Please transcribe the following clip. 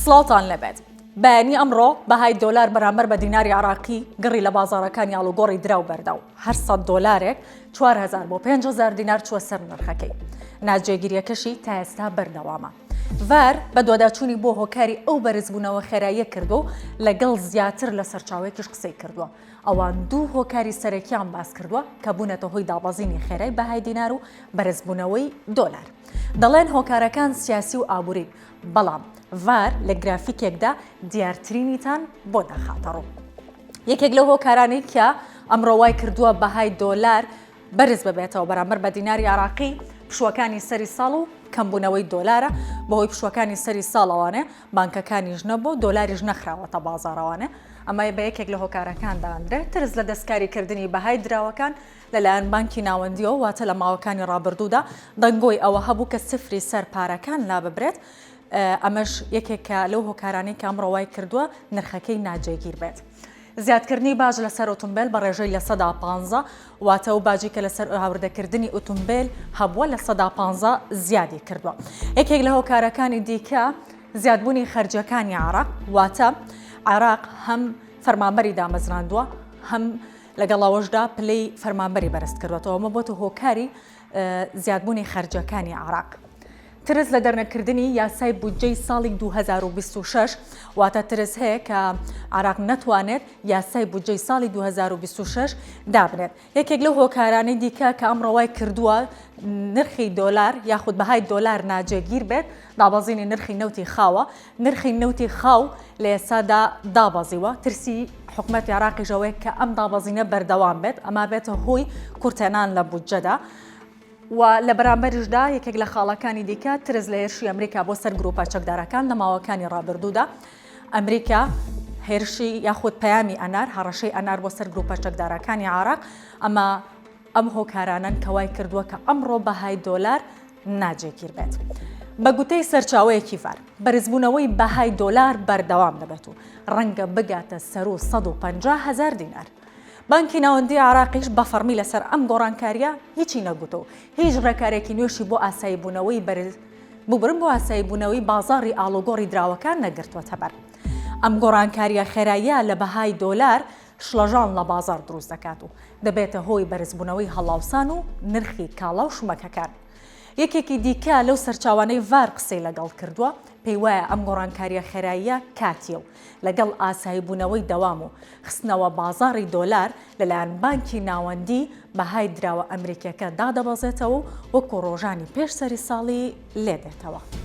سڵاوتان لێبێت. بەیانی ئەمڕۆ بەهای دۆلار بەرامبەر بە دیناری عراقی گڕی لە بازاڕەکانی ئاڵوگۆڕی دراو بەردا و هەر 100 دۆلارێک 4000 بۆ 5000 دینار چووە سەر نرخەکەی. ناجێگیریەکەشی تا ئێستا بەردەوامە. ڤار بەدواداچوونی بۆ هۆکاری ئەو بەرزبوونەوە خێراییە کردووە و لەگەڵ زیاتر لە سەرچاوەیەکیش قسەی کردووە. ئەوان دوو هۆکاری سەرەکیان باس کردووە کە بوونەتە هۆی دابەزینی خێرای بەهای دینار و بەرزبوونەوەی دۆلار. دەڵێن هۆکارەکان سیاسی و ئابوورین، بەڵام ڤار لە گرافیکێکدا دیارترینیتان بۆ دەخاتەڕوو. یەکێک لەو هۆکارانەی کە ئەمڕۆ وای کردووە بەهای دۆلار بەرز ببێتەوە بەرامبەر بە دیناری عێراقی، پشووەکانی سەری ساڵ و کەمبوونەوەی دۆلارە، بەهۆی پشووەکانی سەری ساڵەوانێ بانکەکانیش نەبوو و دۆلاریش نەخراوەتە بازاڕەوانێ، ئەمە بە یەکێک لە هۆکارەکان دادەنرێت ترس لە دەستکاریکردنی بەهای دراوەکان لەلایەن بانکی ناوەندییەوە، واتە لە ماوەکانی ڕابردوودا دەنگۆی ئەوە هەبوو کە سفری سەر پارەکان لاببرێت، ئەمەش یەکێکە لەو هۆکارانەی کە ئەمڕۆ وای کردووە نرخەکەی ناجێگیر بێت. زیادکردنی باج لەسەر ئۆتۆمبێل بە ڕێژەی 15% واتە ئەو باجی کە لەسەر هاوردەکردنی ئۆتۆمبێل هەبووە 15% زیادی کردووە. یەکێک لە هۆکارەکانی دیکە زیادبوونی خەرجیەکانی عێراق واتە عێراق هەم فەرمانبەری دامەزراندووە هەم لەگەڵ ئەوەشدا پلەی فەرمانبەری بەرز کردوەتەوە ئەمە بۆتە هۆکاری زیادبوونی خەرجیەکانی عێراق. ترس لە دەرنەکردنی یاسای بودجەی ساڵی 2026 واتە ترس هەیە کە عێراق نەتوانێت یاسای بودجەی ساڵی 2026 دابنێت. یەکێک لەو هۆکارانەی دیکە کە ئەمڕۆ وای کردووە نرخی دۆلار یاخود بەهای دۆلار ناجێگیر بێت دابەزینی نرخی نەوتی خاوە. نرخی نەوتی خاو لە ئێستادا دابەزیوە، ترسی حکومەتی عێراقیش ئەوەیە کە ئەم دابەزینە بەردەوام بێت، ئەمە بێتە هۆی کورتهێنان لە بودجەدا. و لە بەرامبەریشدا یەکێک لە خاڵەکانی دیکە ترس لە هێرشی ئەمریکا بۆ سەر گروپە چەکدارەکان لە ماوەکانی ڕابردوودا ئەمریکا هێرشی یاخود پەیامی ئەنار هەڕەشەی ئەنار بۆ سەر گروپە چەکدارەکانی عراق ئەمە ئەم هۆکارانەن کە وای کردووە کە ئەمڕۆ بەهای دۆلار ناجێگیر بێت. بە گوتەی سەرچاوەیەکی ڤار بەرزبوونەوەی بەهای دۆلار بەردەوام دەبێت و ڕەنگە بگاتە سەروو 150 هەزار دینار. بانکی ناوەندیی عێراقیش بە فەڕمی لەسەر ئەم گۆڕانکارییە هیچی نەگوتوە و هیچ ڕێکارێکی نوێشی بۆ ئاساییبوونەوەی بەرز ببورن بۆ ئاساییبوونەوەی بازاڕی ئاڵوگۆڕی دراوەکان نەگرتووەتەبەر. ئەم گۆڕانکارییە خێراییە لە بەهای دۆلار شڵەژان لە بازاڕ دروست دەکات و دەبێتە هۆی بەرزبوونەوەی هەڵاوسان و نرخی کاڵا و شمەکەکان. یەکێکی دیکە لەو سەرچاوانەی ڤار قسەی لەگەڵ کردووە، پێیوایە ئەم گۆڕانکارییە خێراییە کاتییە و لەگەڵ ئاساییبوونەوەی دەوام و خستنەوە بازاڕی دۆلار لەلایەن بانکی ناوەندی، بەهای دراوە ئەمریکییەکە دادەبەزێتەوە و وەکو ڕۆژانی پێش سەری ساڵی لێدێتەوە.